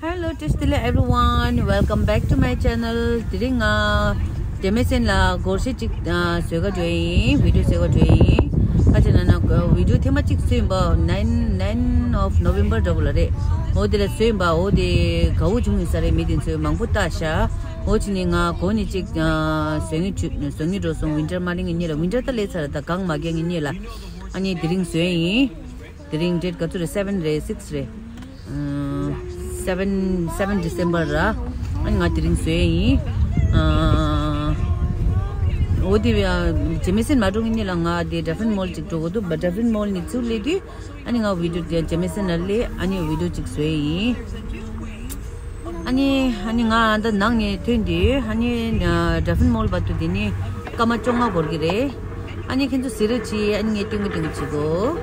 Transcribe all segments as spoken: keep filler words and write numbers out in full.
Hello, Testila everyone. Welcome back to my channel. དེ་རིང་ང་བྱེ་མའི་སེམས་ལ་སྒོར་གཞས་ཅིག་ཨ་བཟོ་ག་འགྲོ་ཡིན། བི་ཌིའོ་བཟོ་ག་འགྲོ་ཡིན། ཁ་ཅིག་ན་ན་བི་ཌིའོ་ཐེངས་མ་གཅིག་བཟོས་ཡིན་པ། nine nine of November འདྲ་བོ་ལ་རེད། འོ་དེ་ལ་བཟོས་ཡིན་པ། འོ་དེ་དགའ་བོ་བྱུང་ཡིན་ས་རེད། མི་དེ་ཚོས་མང་པོ་བལྟས་ཤག་འོ་ཅི་ནི་ང་གོ་ནི་གཅིག་ཨ་བཟོ་ངེས་བྱུ་བཟོ་ངེས་འགྲོ་སོང་། ཝིན་ཊར་མ་ལེན་ངེས་ཉེ་ལ། ཝིན་ཊར་ད་སླེབས་ཚར། ད་གངས་མ་རྒྱག་ངེས་ཉེ་ལ། ཨ་ནི་དེ་རིང་བཟོས་ཡིན། དེ་རིང་ཌེཊ་ག་ཚོད་རེད། སེ་བེན་རེད། སིགས་རེད། སེ་བེན་སེ་བེན་ཌི་སེམ་བར་ར། ཨ་ནི་ང་དེ་རིང་བཟོས་ཡིན། ཨ་འོ་དེ་བྱེ་མའི་སེམས་མ་འགྲོ་ངེས་ཉེ་ལ་ང་དེ་ཌ་ཕིན་མོལ་ཅིག་འགྲོ་དགོས་འདུག་ཌ་ཕིན་མོལ་ནས་ཚུར་སླེབས་དུས། ཨ་ནི་ང་བི་ཌིའོ་དེ་བྱེ་མའི་སེམས་ལ་སླེབས། ཨ་ནི་བི་ཌིའོ་ཅིག་བཟོས་ཡིན། ཨ་ནི་ཨ་ནི་ང་ཨ་ད་ནང་ནས་ཐོན་དུས། ཨ་ནི་ཌ་ཕིན་མོལ་བར་དུ་དེ་ནི་སྐར་མ་བཅོ་ལྔ་འགོར་གི་རེད། ཨ་ནི་ཁྱེད་ཚོ་གཟིགས་རོགས་གྱིས། ཨ་ནི་ངས་སྟོན་གི་སྟོན་གི་བྱེད་དགོས།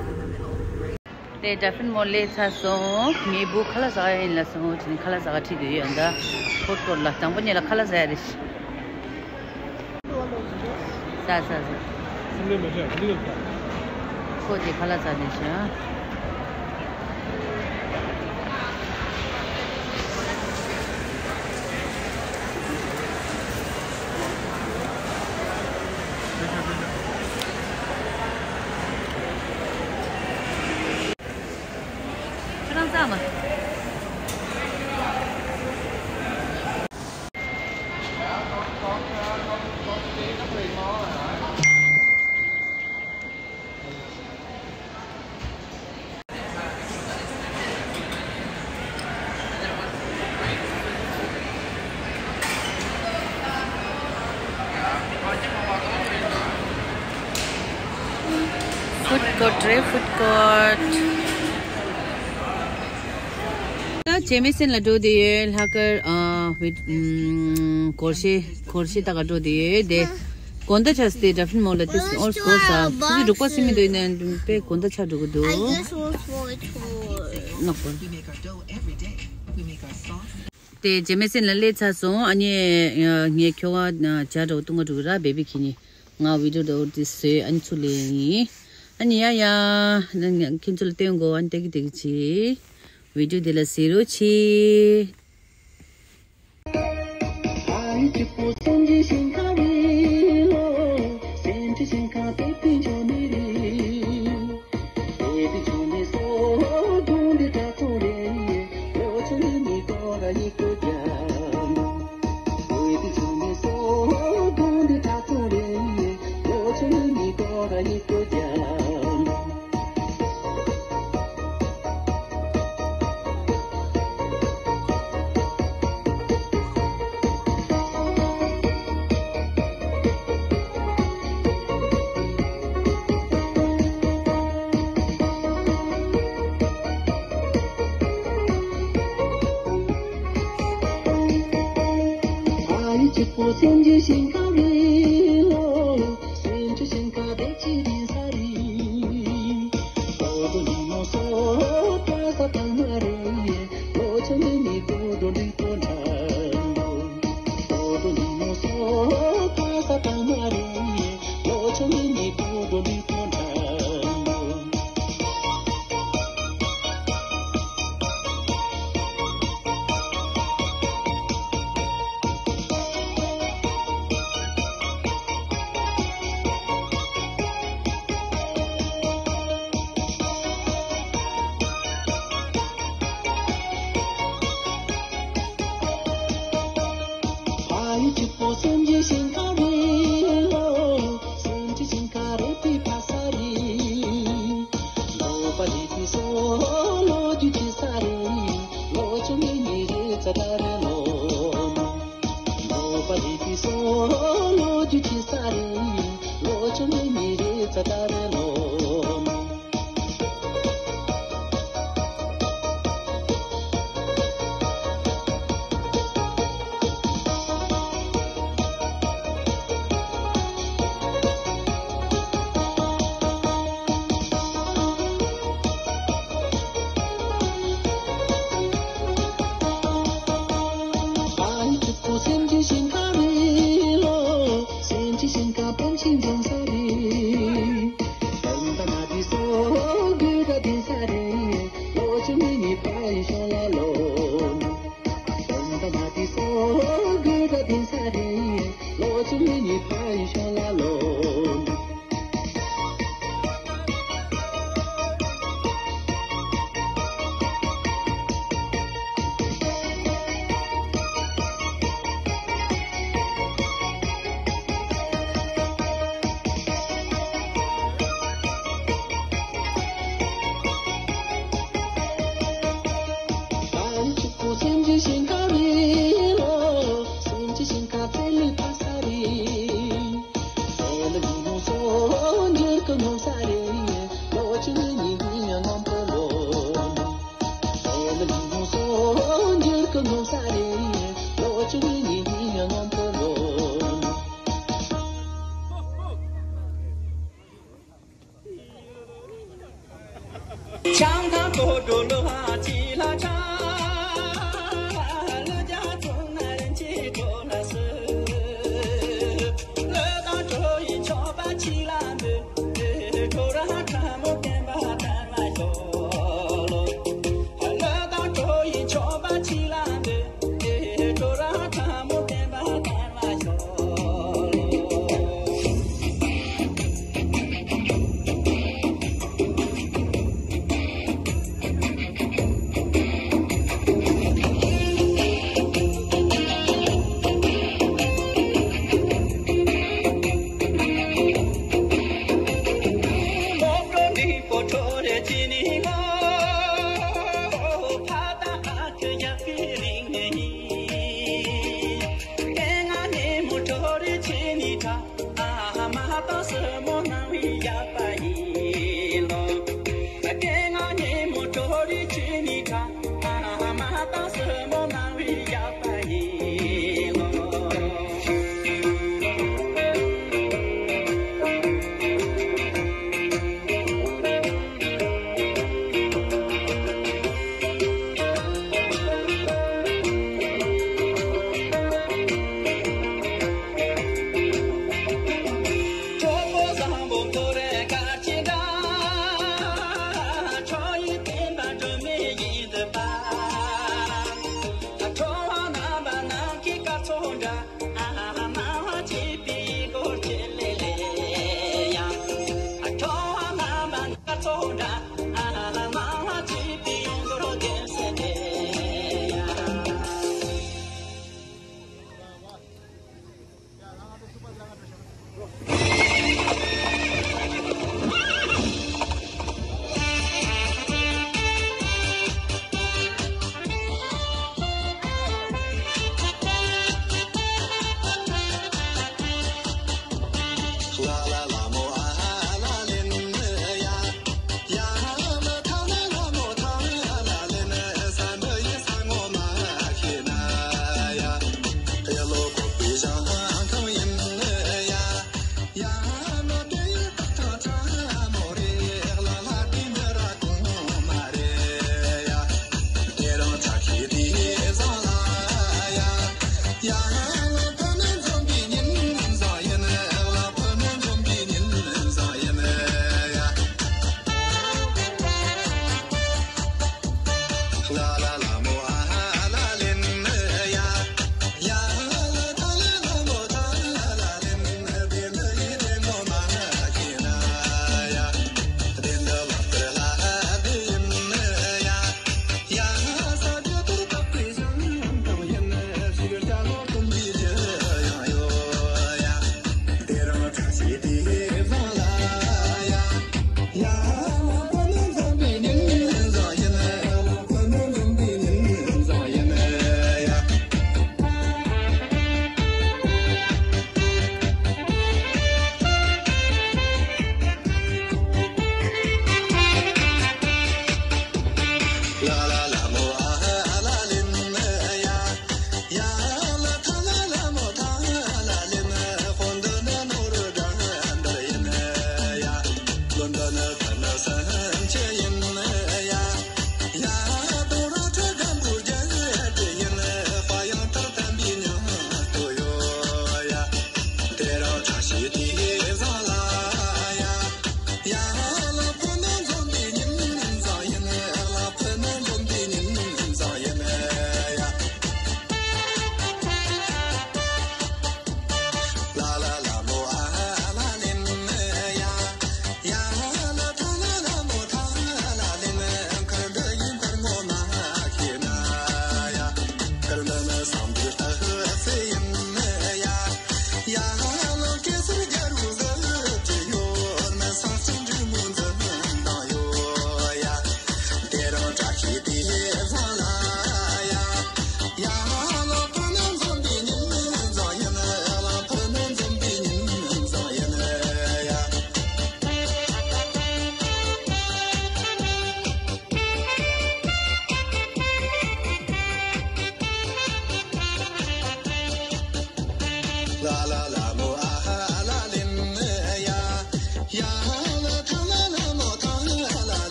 དེ་ཌ་ཕིན་མོལ་སླེབས་ཚར་སོང་། ངའི་བུ་ཁ་ལག་ཟ་ག་ཡིན་ལབ་སོང་། འོ་དེ་ནི་ཁ་ལག་ཟ་ག་ཁྲིད་དུ་ཡོད། ཨ་ད་ཧྥུཌ་ཀོརཊ་ལ། དང་པོ་ཉིད་ལ་ཁ་ལག་ཟ་ཡ་རེད། ཟ་ཟ་ཟ། ཁོ་དེ་ཁ་ལག་ཟ་ནས་བཞག་ཁྱོད་རང་ཚ་མ། ཧྥུཌ་ཀོརཊ་རེད། ཧྥུཌ་ཀོརཊ། ད་བྱེ་མའི་སེམས་ལ་འགྲོ་བསྡད་ཡོད། ལྷག་དཀར་ཨ་བི་ཨམ་སྒོར་གཞས་སྒོར་གཞས་ལྟ་ག་འགྲོ་བསྡད་ཡོད་དེ། དགོང་དག་ཆགས་སེ་ཌ་ཕིན་མོལ་ལ་དེ་ཨོལ་སྒོར་ཟ། ཁྱོད་ཚོ་འབྲུག་པ་སེམས་མི་འདུག་ཡིན་ན་དཔེ་དགོང་དག་ཆགས་འགྲོ་གི་འདུག I just want for a tour. ནག་པོ། དེ་བྱེ་མའི་སེམས་ལ་སླེབས་ཚར་སོང་། ཨ་ནི་ངས་ཁྱོ་ག་ཇ་འདྲ་བོ་བཏུང་ག་འགྲོ་གི་ར། བེ་བི་ཁྱེད་ནི་ང་བི་ཌིའོ་འདྲ་བོ་དེ་བཟོས། ཨ་ནི་ཚུར་སླེབས་ཡིན། ཨ་ནི་ཡ་ཡ་ཁྱེད་ཚོ་ལ་སྟོན་དགོས། ཨ་ནི་ལྟ་གི་ལྟ་གི་བྱེད། བི་ཌིའོ་དེ་ལ་གཟིགས་རོགས་གྱིས།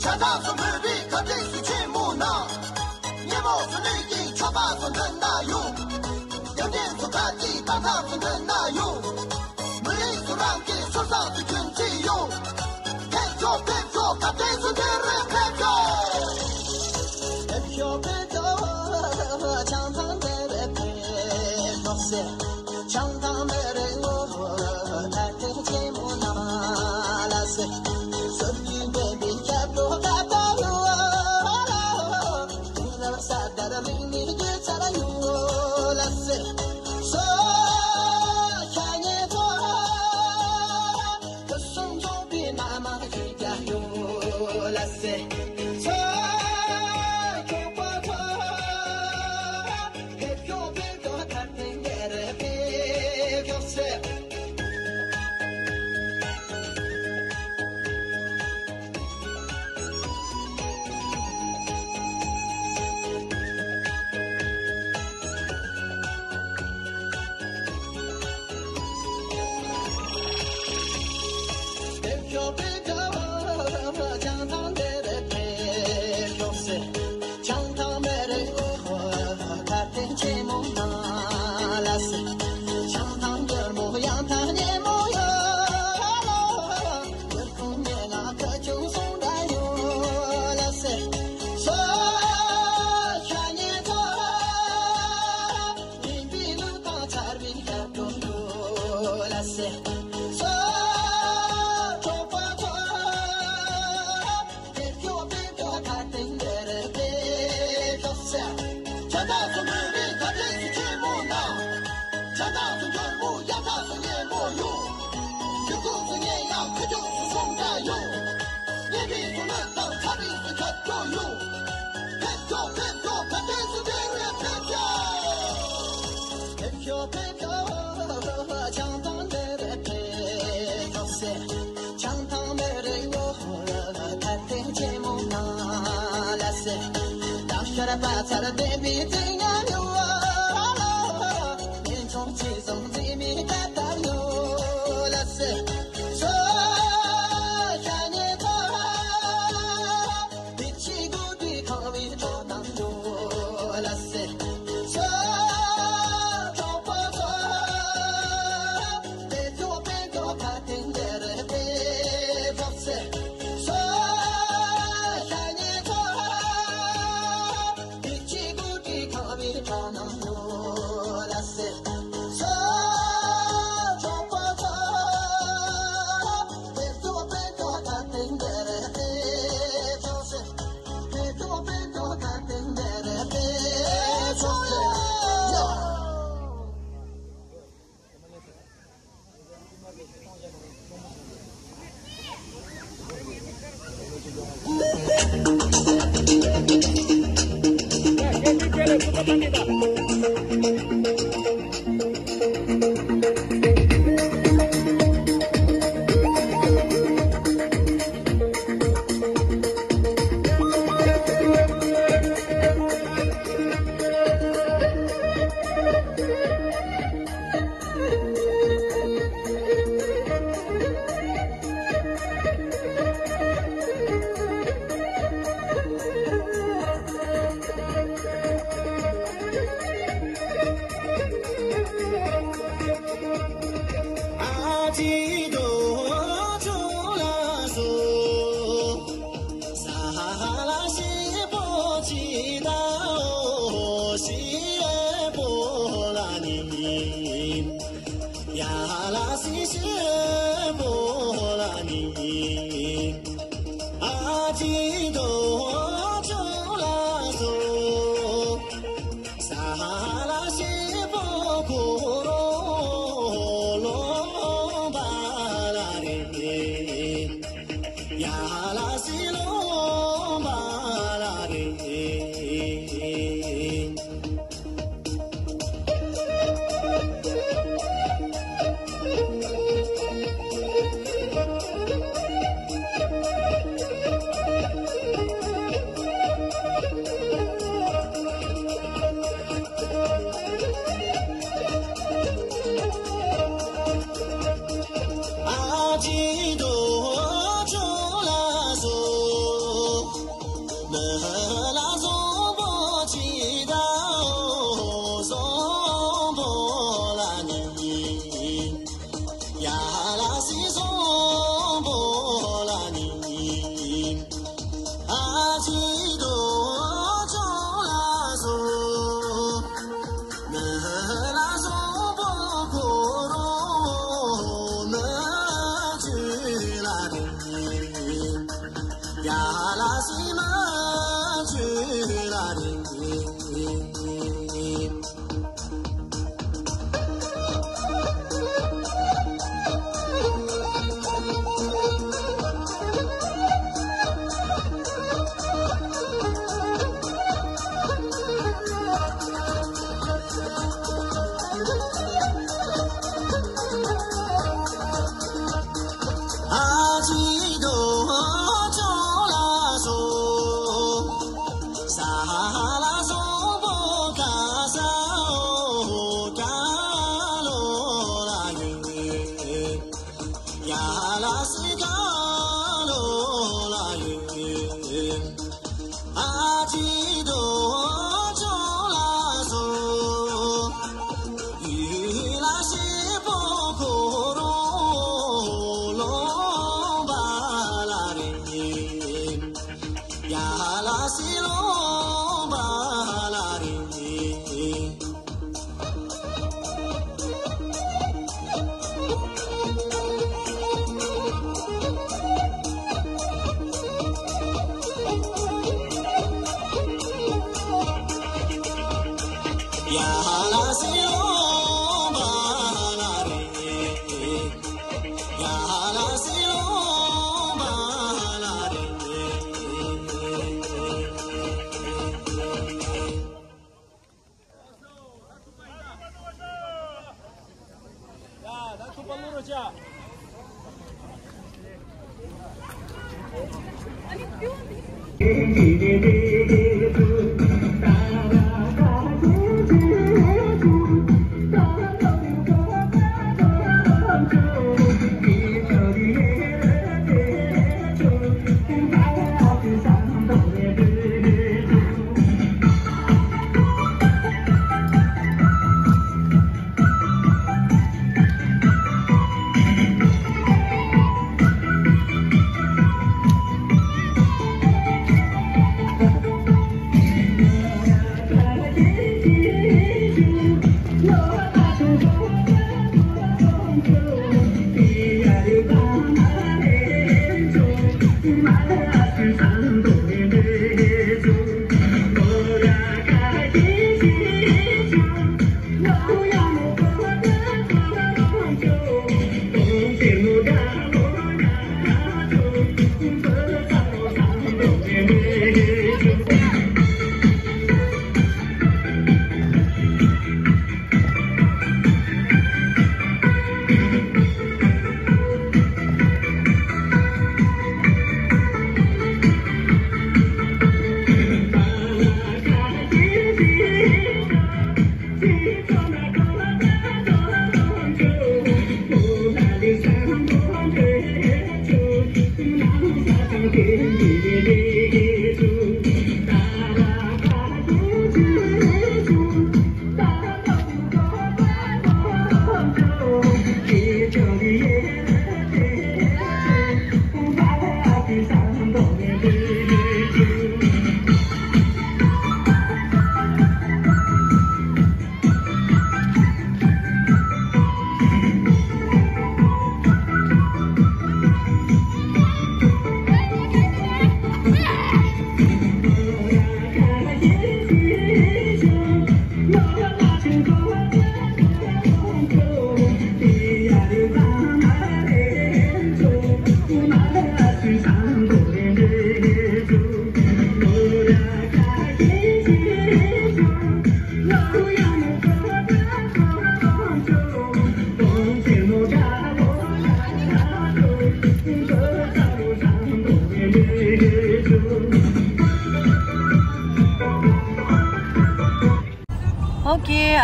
ཕྱག་རྟགས་སུ་མོས་པའི་ཁ་བྲལ་སུ་ཆེན་མོ་ན། ཉོན་མོངས་སུ་ལུས་ཀྱི་མཆོད་པ་སུ་འདོན་ན་ཡོང་། ཡོན་ཏན་སུ་ཁ་ཅིག་དམ་དྲག་སུ་འདོན་ན་ཡོང་། མི་རིགས་སུ་རང་གི་སུ་ས་སུ་ཁྱོད་ཅི་ཡོང་། ཕེབས་ཤོག་ཕེབས་ཤོག་ཁ་བྲལ་སུ་འདིར་ཕེབས་ཤོག་ཕེབས་ཤོག་ཕེབས་ཤོག་བྱང་ཐང་འདིར་ཕེབས་ཤོག་ཟེར། བྱང་ཐང་མི་རིགས་ངོ་བོ་ཐར་ཐེག་ཆེན་མོ་ནང་ལ་ཟེར། སྲོལ་རྒྱུན་ལྡན་པའི་སྐྱབས་འགྲོ་ཁ་བཏགས་ཡོད་ལ། དེང་རབས་གསར་དར་རིག་གནས་རྒྱུད་ཚར་ཡོད་ལ་ཟེར། སོ་ཤ་ཉེ་ཐོ། དུས་གསུམ་འབྱུང་བའི་རྣམ་མང་ཞིག་ཀྱང་ཡོད་ལ་ཟེར། སོ་ཁྱོད་པོ་ཐོ། ཕེབས་ཤོག་ཕེབས་ཤོག་ཐར་ཐེག་འདིར་ཕེབས་ཤོག་ཟེར། ཕེབས་ཤོག་ཕེབས་ཤོག་བྱང་ཐང་འདིར་ཕེབས་ཤོག་ཟེར། བྱང་ཐང་མི་རིགས་ངོ་བོ་ཐར་ཐེག་ཆེན་མོ་ནང་ལ་ཟེར། བྱང་ཐང་འགྱུར་མོ་ཡང་ཐང་སྙན་མོ་ཡོད་ལ། འགྱུར་ཁུངས་སྙན་ངག་ཁ་ཆུང་གསུང་འདྲ་ཡོད་ལ་ཟེར། སོ་ཤ་ཉེ་ཐོ། ཡིན་པའི་ལུགས་དང་འཆར་བའི་ཞབས་བྲོ་འགྲོ་ལ་ཟེར། སོ་གྲོགས་པོ་ཚོ། ཕེབས་ཤོག་ཕེབས་ཤོག་ཐར་ཐེག་འདིར་ཕེབས་ཤོག་ཟེར། ཁྱེད་རང་ཚོ་མོས་པའི་ཐར་ཐེག་སུ་ཆེན་མོ་ན། ཁྱེད་རང་ཚོ་འགྱུར་མོ་ཡག་ཐག་སུ་སྙན་མོ་ཡོང་། ཞུ་ཁུག་སུ་སྙན་ཡང་ཁུ་ཆུང་སུ་སོང་འདྲ་ཡོང་། སྙན་པའི་སུ་ལོད་དང་ཚ་བའི་སུ་ཁྱབ་སྐྱོ་ཡོང་། ཕེབས་ཤོག་ཕེབས་ཤོག་ཐར་ཐེག་སུ་འདིར་ཕེབས་ཤོག་ཕེབས་ཤོག་ཕེབས་ཤོག་བྱང་ཐང་འདིར་ཕེབས་ཤོག་ཟེར། བྱང་ཐང་མི་རིགས་ངོ་བོ་ཐར་ཐེག་ཆེན་མོ་ནང་ལ་ཟེར། སྟག་ཤར་པ་ཚར་ལྡན་པའི་རྩིག་ཉམས་ཡོད་ལ། གཉེན་ཆུང་ཅི་བཟུང་རྩིས་མེད་ཁ་བཏགས་ཡོད་ལ་ཟེར། སོ་ཤ་ཉེ་ཐོ། དེ་ཕྱི་དགོས་དུས་ཁང་བའི་གྲོགས་དང་འགྲོ་ལ་ཟེར། སོ་གྲོགས་པོ་ཚོ། ཕེབས་ཤོག་ཕེབས་ཤོག་ཐར་ཐེག་འདིར་ཕེབས་ཤོག་ཟེར། སོ་ཤ་ཉེ་ཐོ། དེ་ཕྱི་དགོས་དུས་ཁང་བའི་གྲོགས་དང་འགྲོ་ལ་ཟེར། སོ་གྲོགས་པོ་ཚོ། ཕེབས་ཤོག་ཕེབས་ཤོག་ཐར་ཐེག་འདིར་ཕེབས་ཤོག་ཟེར།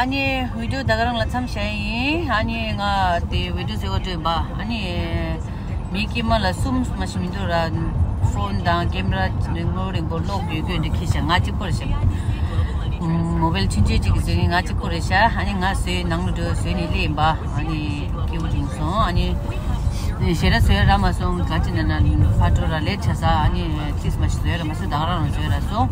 ཨ་ནི་བི་ཌིའོ་ད་ག་རང་ལ་མཚམས་བཞག་ཡིན། ཨ་ནི་ང་དེ་བི་ཌིའོ་བཟོ་ག་འགྲོ་ཡིན་པ། ཨ་ནི་མི་དཀྱིལ་མ་ལ་གསུམ་མ་ཞིག་མི་འདུག་ར། ཕོན་དང་ཀེམ་ར་རིང་པོ་རིང་པོ་གློག་ཡོད་དགོས་འདི་ཁྱེར་ཤག་ང་གཅིག་པོ་རེད་ཤག་མོ་བེལ་ཆུང་ཆུང་གཅིག་གིས་བཟོས་ནི་ང་གཅིག་པོ་རེད་ཤག་ཨ་ནི་ང་བཟོས་ནང་ལ་འགྲོ་བཟོས་ནི་སླེབས་ཡིན་པ། ཨ་ནི་སྐྱིད་པོ་བྱུང་སོང་། ཨ་ནི་ཞེ་དྲག་བཟོས་ར་མ་སོང་། ག་ཅི་ན་ན་ཕར་འགྲོ་ར་ལེ་ཆ་ས། ཨ་ནི་ཏིས་མ་ཞིག་བཟོས་ར་མ་སོང་། ད་ག་རང་རང་བཟོས་ར་སོང་།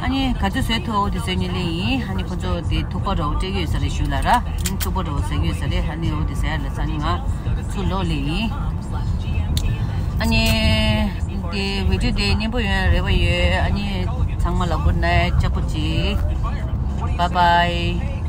ཨ་ནི་ག་ཚོད་བཟོས་ཐུབ་འོ་དེ་བཟོས་ནི་ལེ་ཡིན། ཨ་ནི་ཁོ་ཚོ་དེ་ཐུག་པ་འདྲ་བོ་སྤྲད་ཀྱི་ཡོད་ས་རེད་ཞུ་ལ་ར། ཐུག་པ་འདྲ་བོ་ཟ་གི་ཡོད་ས་རེད། ཨ་ནི་འོ་དེ་ཟ་ཡ་ལ་ས་ནི་ང་ཚུར་ལོག་ལེ་ཡིན། ཨ་ནི་དེ་བི་ཌིའོ་དེ་སྙན་པོ་ཡོང་ཡ་རེ་བ་ཡོད། ཨ་ནི་ཚང་མ་ལ་གུཌ་ནའིཊ། ལྕགས་པོ་ཅིག Bye bye.